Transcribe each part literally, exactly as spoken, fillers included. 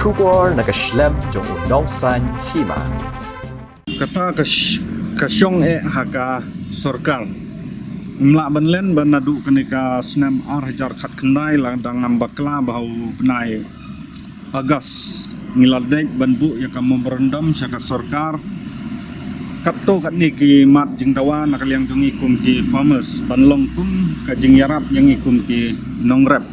Khubor na ka shlem jong u nongsan hima. Kata ka sh- ka shong eh ha ka sorkar. Mlah ban len ban naduh kane ka snem ar hajar khat khyndai la dang ngam bakla ba u bnai August ngi la dei ban buh ïa ka memorandum sha ka sorkar. Katto katne ki mat jingdawa na ka liang jong ngi kum ki farmers ban long kum ka jingïarap ïa ngi kum ki nongrep.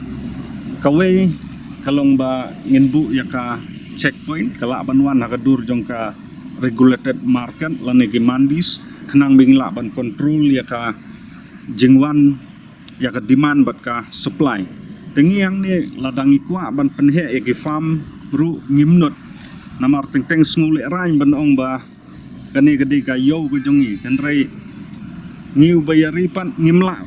Kawei ka long ba ngin buh ïa ka checkpoint ka lah ban wan ha ka dur jong ka regulated market lane ki mandis khnang ba ngin lah ban control ïa ka jingwan ïa ka demand bad ka supply. Te ngi hangne la dang ngi kwah ban pynheh ïa ki farm ruh ngim nud. Namar teng teng sngew leh rain ban ong ba kane ka dei ka ïew ka jong ngi. Tynrai ngi u ba ïa ri pat ngim lah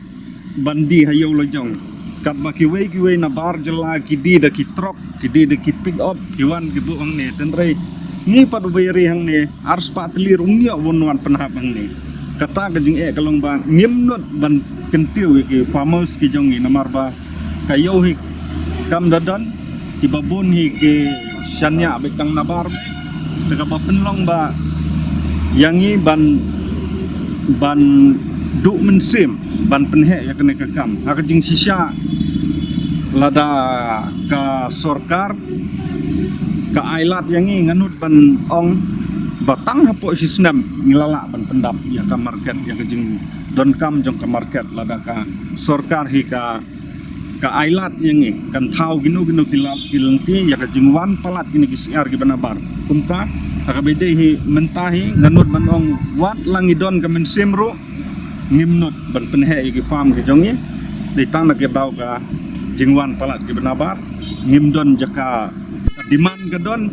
ban die ha ïew la jong. Katba kiwei kiwei na bar jylla ki die da ki truck, ki die da ki pick up, ki wan ki buh hangne. Tynrai ngi pat u ba ïa ri hangne ar spah tylli ruh ngi ïoh ban wan pynhap hangne. Kata ka jingeh ka long ba ngim nud ban kyntiew ïa ki farmers ki jong ngi namar ba ka ïew hi kam da don, ki babun hi ki shaniah beit tang nabar. Te kaba pynlong ba ïa ngi ban ban duh mynsiem ban pynheh ïa kane ka kam ha ka jingshisha. Lada ka sorkar ka ai lad ïa ngi, nga nud ban ong ba tang hapoh shi snem ngi la lah ban pyndap ïa ka market, ïa ka jingdonkam jong ka market. Lada ka sorkar hi ka ka ai lad ïa ngi, kan thaw kino kino ki lad ki lynti ïa ka jingwan palat kine ki syiar kiba nabar. Kumta ha kaba ïadei hi mynta hi nga nud ban ong wat la ngi don ka mynsiem ruh ngim nud ban pynheh ïa ki farm ki jong ngi. Dei tang na ka daw ka jingwan palat kiba nabar, ngim don jaka, ka demand ka don,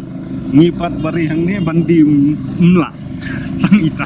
ngi pat ba ri hangne ban die mlah. Tang ita.